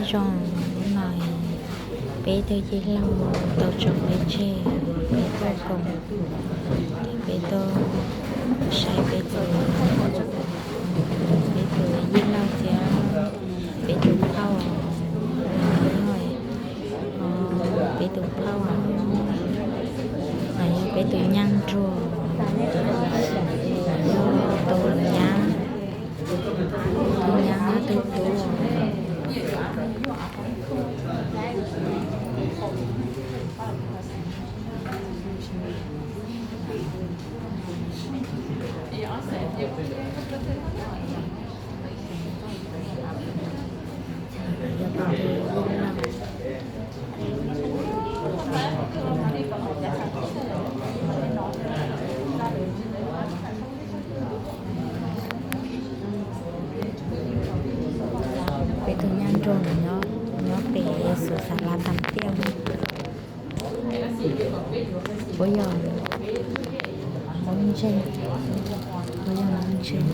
Tsoom, hnub no peb tug yij laug tau tso peb tseg, peb tuaj koom, peb tuaj saib peb tus, peb tus yij laug thiab peb tus phauj, peb tus phauj, peb tus nyab nruag, tus nyab, tus nyab tus tub. Peb tus nyab nruag nyob, nyob pem xus xas las tas tiaj. Puab yog Hmoob Ntseeg, puab yog Hmoob Ntseeg.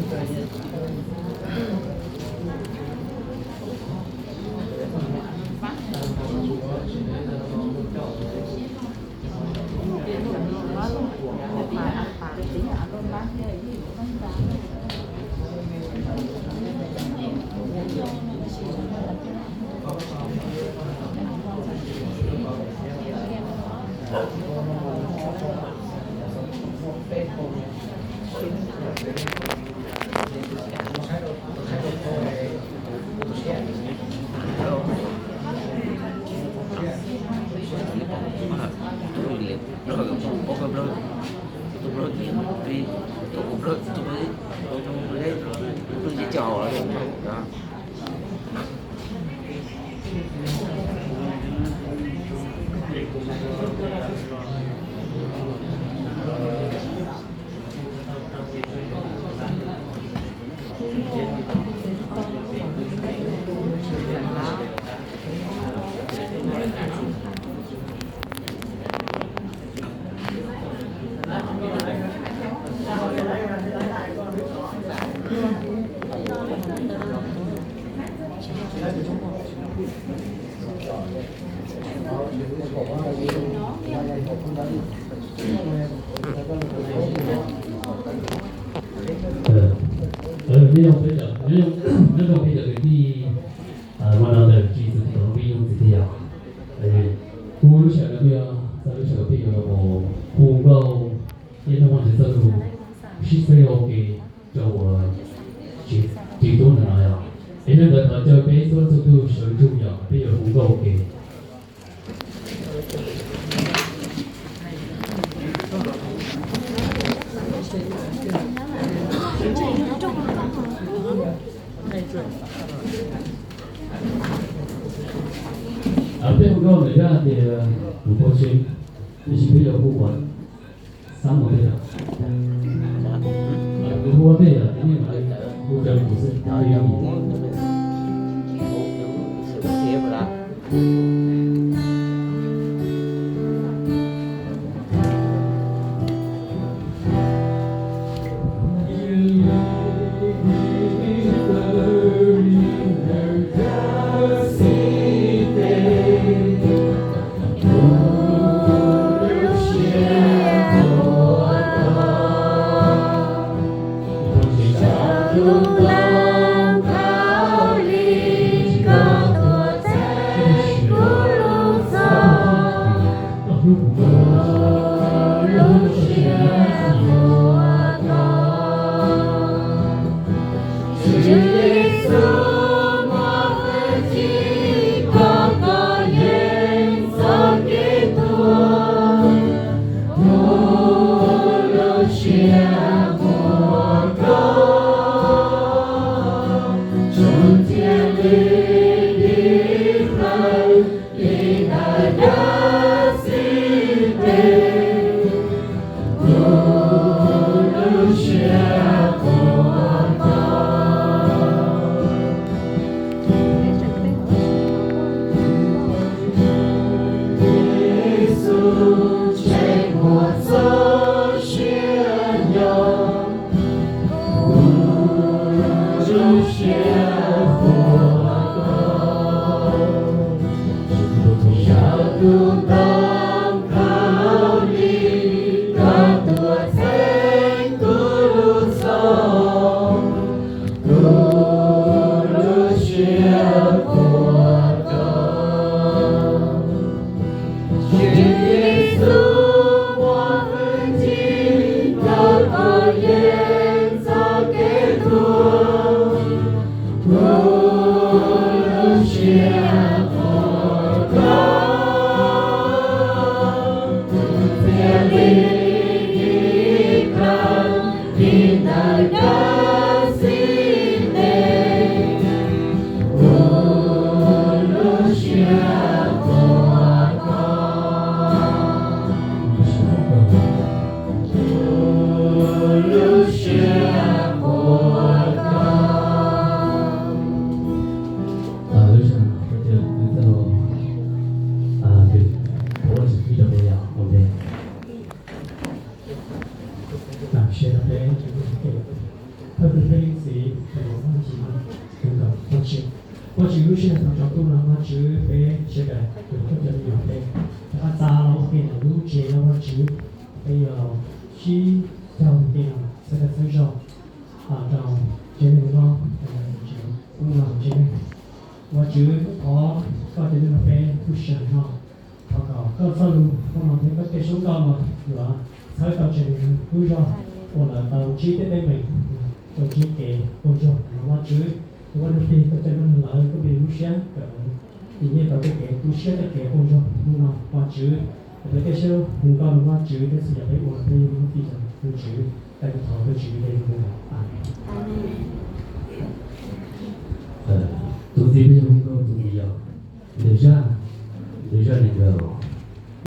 Nyob zoo peb cov kwv tij, mas no ntawm tsis txwv tau pib yooj txiv thiab yom. Kuv lub sij hawm no kuj yog txog lub sij hawm peb yuav los mus hu nkauj thiab nrog Vajtswv txoj lus sib txhawb ua ke rau uas tsis tub ntawm no yom. Es yog ntawd thov caw peb txhua txhua tus sawv ntsug yom, peb yuav hu nkauj ua ke. Peb hu nkauj ntawm yog tias kuv pov tseg, tiam sis peb yuav hu ua xab mus tej, kuv hu ua tej yom, ces nej mam li hu raws li kuv xwb. Lub sij hawm no kuv thiaj li tau, a, thov Vajtswv pub rau peb yog ua ntej. Tam sim no peb thov Vajtswv pub rau peb, thov Vajtswv pub rau peb, Vajtswv, Vajtswv lub sij hawm no tsaus ntuj no Vajtswv peb sawv daws tus kheej cov me nyuam peb rov qab txav los ua ke ntawm lub tsev no Vajtswv, peb yuav sib caug ua ke no txhawb dag txhawb zog rau tsev neeg no, tsev ub no tsev neeg. Vajtswv thov koj cov neeg no peb lub sij hawm no, thov kom koj txoj lus hnub no thiab koj tej suab nkauj no yuav txhawb tau tsev neeg lub zog uas lawv tau ntsib tej teeb meem, tau ntsib kev qaug zog no Vajtswv. Tus Vaj Ntsuj Plig, koj cov neeg no lawv kuj pib lub siab kom lawv tsis nyiaj tau tej kev tu siab tej kev qaug zog hnub no Vajtswv. Kom peb tej suab nkauj no Vajtswv, tej txhua yam peb ua peb yuav muaj txij rau tus Tswv. Thov tus Tswv li no. Amees. Tus txiv peb yog hu nkauj tus yau, ntawm zaj, ntawm zaj neeg nkauj.